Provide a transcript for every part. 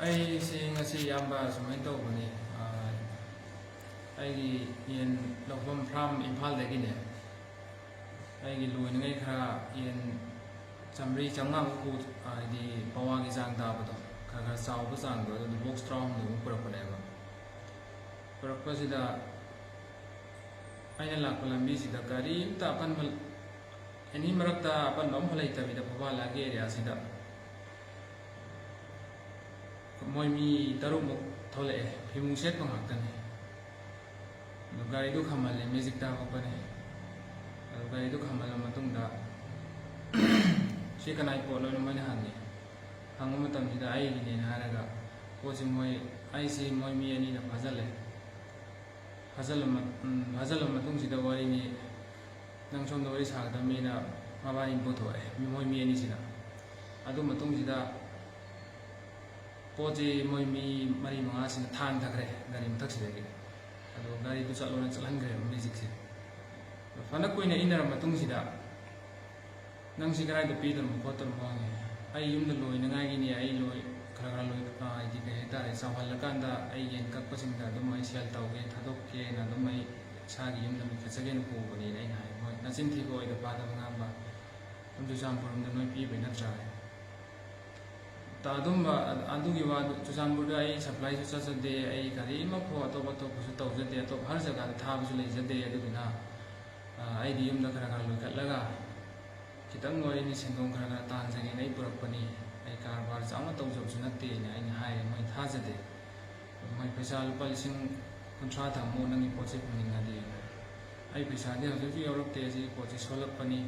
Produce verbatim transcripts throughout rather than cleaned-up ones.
ꯑꯩꯁꯦ ꯉꯁꯤ, ꯏꯌꯥꯝꯕ, ꯁꯨꯃꯥꯏꯅ ꯇꯧꯕꯅꯤ꯫ ꯑꯥ, ꯑꯩꯒꯤ ꯌꯦꯟ ꯂꯧꯐꯝ ꯐꯥꯔꯝ ꯏꯝꯐꯥꯜꯗꯒꯤꯅꯦ, ꯑꯩꯒꯤ ꯂꯣꯏꯅꯉꯩ ꯈꯔ ꯌꯦꯟ ꯆꯥꯝꯃꯔꯤ ꯆꯥꯝꯃꯉꯥꯃꯨꯛ ꯄꯨ-, ꯍꯥꯏꯗꯤ ꯄꯋꯥꯒꯤ ꯆꯥꯡ ꯇꯥꯕꯗꯣ, ꯈꯔ ꯈꯔ ꯆꯥꯎꯕ ꯆꯥꯡꯗꯣ, ꯑꯗꯨꯗꯣ ꯕꯣꯛꯁ ꯇꯔꯥꯍꯨꯝꯗꯣꯏꯃꯨꯛ ꯄꯨꯔꯛꯄꯅꯦꯕ꯫ ꯄꯨꯔꯛꯄꯁꯤꯗ ꯑꯩꯅ ꯂꯥꯛꯄ ꯂꯝꯕꯤꯁꯤꯗ ꯒꯥꯔꯤ ꯑꯝꯇ ꯑꯄꯟꯕ, ꯑꯦꯅꯤ ꯃꯔꯛꯇ ꯑꯄꯟꯕ ꯑꯃꯐꯥꯎ ꯂꯩꯇꯕꯤꯗ, ꯐꯧꯕꯥꯂꯥꯒꯤ ꯑꯦꯔꯤꯌꯥꯁꯤꯗ ꯃꯣꯏ ꯃꯤ ꯇꯔꯨꯛꯃꯨꯛ ꯊꯣꯛꯂꯛꯑꯦ, ꯐꯤꯃꯨꯡ ꯁꯦꯠꯄ ꯉꯥꯛꯇꯅꯤ꯫ ꯑꯗꯨ ꯒꯥꯔꯤꯗꯨ ꯈꯥꯝꯍꯜꯂꯦ, ꯃꯦꯖꯤꯛꯇ ꯍꯥꯄꯛꯄꯅꯦ꯫ ꯑꯗꯨ ꯒꯥꯔꯤꯗꯨ ꯈꯥꯝꯍꯜꯂ ꯃꯇꯨꯡꯗ "ꯁꯤ ꯀꯅꯥꯏ ꯄꯣꯠꯅꯣꯅ?" ꯃꯣꯏꯅ ꯍꯪꯉꯦ꯫ ꯍꯪꯕ ꯃꯇꯝꯁꯤꯗ "ꯑꯩꯒꯤꯅꯦꯅ" ꯍꯥꯏꯔꯒ, ꯄꯣꯠꯁꯤ ꯃꯣꯏ, ꯑꯩꯁꯤ ꯃꯣꯏ ꯃꯤ ꯑꯅꯤꯅ ꯐꯥꯖꯤꯜꯂꯦ꯫ ꯐꯥꯖꯤꯜꯂ ꯃ-, ꯎꯝ, ꯐꯥꯖꯤꯜꯂ ꯃꯇꯨꯡꯁꯤꯗ ꯋꯥꯔꯤꯅꯤ, ꯅꯪ ꯁꯣꯝꯗ ꯋꯥꯔꯤ ꯁꯥꯒꯗꯕꯅꯤꯅ ꯃꯕꯥꯅꯤ ꯄꯨꯊꯣꯛꯑꯦ, ꯃꯤ-, ꯃꯣꯏ ꯃꯤ ꯑꯅꯤꯁꯤꯅ꯫ ꯑꯗꯨ ꯃꯇꯨꯡꯁꯤꯗ ꯄꯣꯠꯁꯤ ꯃꯣꯏ ꯃꯤ ꯃꯔꯤ ꯃꯉꯥꯁꯤꯅ ꯊꯥꯡꯊꯈ꯭ꯔꯦ ꯒꯥꯔꯤ ꯃꯊꯛꯁꯤꯗꯒꯤ꯫ ꯑꯗꯣ ꯒꯥꯔꯤꯗꯨ ꯆꯠꯂꯣꯅ ꯆꯠꯍꯟꯈ꯭ꯔꯦꯕ ꯃꯦꯖꯤꯛꯁꯦ꯫ ꯐꯅ ꯀꯨꯏꯅ ꯏꯟꯅꯔ ꯃꯇꯨꯡꯁꯤꯗ, "ꯅꯪ ꯁꯤ ꯀꯗꯥꯏꯗ ꯄꯤꯗꯣꯔꯤꯃꯣ ꯈꯣꯠꯇꯣꯔꯤꯃꯣ?" ꯍꯪꯉꯦ꯫ "ꯑꯩ ꯌꯨꯝꯗ ꯂꯣꯏꯅꯉꯥꯏꯒꯤꯅꯦ, ꯑꯩ ꯂꯣꯏ-, ꯈꯔ ꯈꯔ ꯂꯣꯏ-, ꯑ, ꯍꯥꯏꯗꯤ ꯀꯩ ꯍꯥꯏꯇꯥꯔꯦ, ꯆꯥꯎꯍꯜꯂꯀꯥꯟꯗ ꯑꯩ ꯌꯦꯟ ꯀꯛꯄꯁꯤꯡꯗ ꯑꯗꯨꯝ ꯑꯩ ꯁꯦꯜ ꯇꯧꯒꯦ, ꯊꯥꯗꯣꯛꯀꯦꯅ ꯑꯗꯨꯝ ꯑꯩ ꯏꯁꯥꯒꯤ ꯌꯨꯝꯗ ꯂꯣꯏꯈꯠꯆꯒꯦꯅ ꯄꯨꯕꯅꯦꯅ" ꯑꯩꯅ ꯍꯥꯏ꯫ "ꯍꯣꯏ, ꯅꯆꯤꯟ ꯊꯤꯕ ꯑꯣꯏꯗ ꯄꯥꯗꯕ ꯉꯥꯡꯕ, ꯑꯗꯨꯝ ꯆꯨꯔꯆꯥꯟꯄꯨꯔ ꯔꯣꯝꯗ ꯅꯣꯏ ꯄꯤꯕꯩ ꯅꯠꯇ꯭ꯔꯥ?" ꯇ-, ꯑꯗꯨꯝꯕ, ꯑ-, ꯑꯗꯨꯒꯤ ꯋꯥꯗꯨ, ꯆꯨꯔꯆꯥꯟꯄꯨꯔꯗ ꯑꯩ ꯁꯄ꯭ꯂꯥꯏꯁꯨ ꯆꯠꯆꯗꯦ, ꯑꯩ ꯒꯥꯔꯤ ꯑꯃꯐꯥꯎ ꯑꯇꯣꯞ ꯑꯇꯣꯞꯄꯁꯨ ꯇꯧꯖꯗꯦ, ꯑꯇꯣꯞꯄ ꯍꯔ ꯖꯒꯥꯗ ꯊꯥꯕꯁꯨ ꯂꯩꯖꯗꯦ꯫ ꯑꯗꯨꯗꯨꯅ, ꯑ, ꯑꯩꯗꯤ ꯌꯨꯝꯗ ꯈꯔ ꯈꯔ ꯂꯣꯏꯈꯠꯂꯒ ꯈꯤꯇꯪ ꯑꯣꯏꯔꯤꯅꯤ ꯁꯦꯟꯗꯣꯡ ꯈꯔ ꯈꯔ ꯇꯥꯟꯖꯒꯦꯅ ꯑꯩ ꯄꯨꯔꯛꯄꯅꯤ, ꯑꯩ ꯀꯔꯕꯥꯔ ꯆꯥꯎꯅ ꯇꯧꯖꯕꯁꯨ ꯅꯠꯇꯦꯅ ꯑꯩꯅ ꯍꯥꯏꯔꯦ꯫ ꯃꯣꯏ ꯊꯥꯖꯗꯦ꯫ ꯃꯣꯏ "ꯄꯩꯁꯥ ꯂꯨꯄꯥ ꯂꯤꯁꯤꯡ ꯀꯨꯟꯊ꯭ꯔꯥ ꯊꯝꯃꯨ, ꯅꯪꯒꯤ ꯄꯣꯠꯁꯦ ꯐꯪꯅꯤꯡꯉꯗꯤ"꯫ "ꯑꯩ ꯄꯩꯁꯥꯗꯤ ꯍꯧꯖꯤꯛ ꯍꯧꯖꯤꯛ ꯌꯧꯔꯛꯇꯦ, ꯑꯁꯤꯒꯤ ꯄꯣꯠꯁꯤ ꯁꯣꯜꯂꯛꯄꯅꯤ,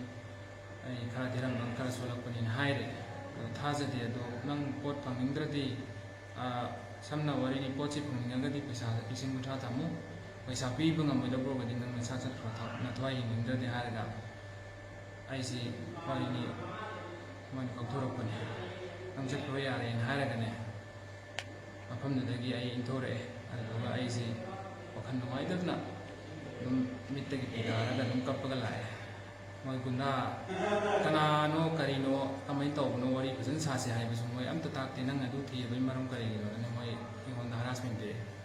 ꯑꯩ ꯈꯔ ꯊꯤꯔꯝꯕ ꯈꯔ ꯁꯣꯜꯂꯛꯄꯅꯤꯅ" ꯍꯥꯏꯔꯦ꯫ ꯑꯗꯣ ꯊꯥꯖꯗꯦ꯫ "ꯑꯗꯣ ꯅꯪ ꯄꯣꯠ ꯐꯪꯅꯤꯡꯗ꯭ꯔꯗꯤ, ꯑ, ꯁꯝꯅ ꯋꯥꯔꯤꯅꯤ, ꯄꯣꯠꯁꯤ ꯐꯪꯅꯤꯡꯉꯒꯗꯤ ꯄꯩꯁꯥ ꯂꯤꯁꯤꯡ ꯀꯨꯟꯊ꯭ꯔꯥ ꯊꯝꯃꯨ, ꯄꯩꯁꯥ ꯄꯤꯕ ꯉꯝꯃꯣꯏꯗꯧꯕ ꯑꯣꯏꯔꯒꯗꯤ ꯅꯪ ꯅꯁꯥ ꯆꯠꯈ꯭ꯔꯣ, ꯊ-, ꯅꯊ꯭ꯋꯥꯏ ꯌꯦꯡꯅꯤꯡꯗ꯭ꯔꯗꯤ" ꯍꯥꯏꯔꯒ, ꯑꯩꯁꯤ ꯋꯥꯔꯤꯅꯤ, ꯃꯣꯏꯅ ꯀꯧꯊꯣꯔꯛꯄꯅꯦ, "ꯅꯪ ꯆꯠꯈ꯭ꯔꯣ ꯌꯥꯔꯦꯅ" ꯍꯥꯏꯔꯒꯅꯦ, ꯃꯐꯝꯗꯨꯗꯒꯤ ꯑꯩ ꯏꯟꯊꯣꯔꯛꯑꯦ꯫ ꯑꯗꯨꯗꯨꯒ ꯑꯩꯁꯤ ꯋꯥꯈꯜ ꯅꯨꯡꯉꯥꯏꯇꯗꯅ ꯑꯗꯨꯝ ꯃꯤꯠꯇꯒꯤ ꯄꯤ ꯇꯥꯔꯒ ꯑꯗꯨꯝ ꯀꯞꯄꯒ ꯂꯥꯛꯑꯦ꯫ ꯃꯣꯏ ꯒꯨꯟꯗꯥ ꯀꯅꯥꯅꯣ ꯀꯔꯤꯅꯣ ꯀꯃꯥꯏꯅ ꯇꯧꯕꯅꯣ ꯋꯥꯔꯤ ꯐꯖꯅ ꯁꯥꯁꯦ ꯍꯥꯏꯕꯁꯨ ꯃꯣꯏ ꯑꯝꯇ ꯇꯥꯛꯇꯦ꯫ "ꯅꯪ ꯑꯗꯨ ꯊꯤꯕꯒꯤ ꯃꯔꯝ ꯀꯔꯤꯒꯤꯅꯣ?" ꯑꯗꯨꯅ ꯃꯣꯏ ꯑꯩꯉꯣꯟꯗ ꯍꯔꯥꯁꯃꯦꯟ ꯄꯤꯔꯛꯑꯦ꯫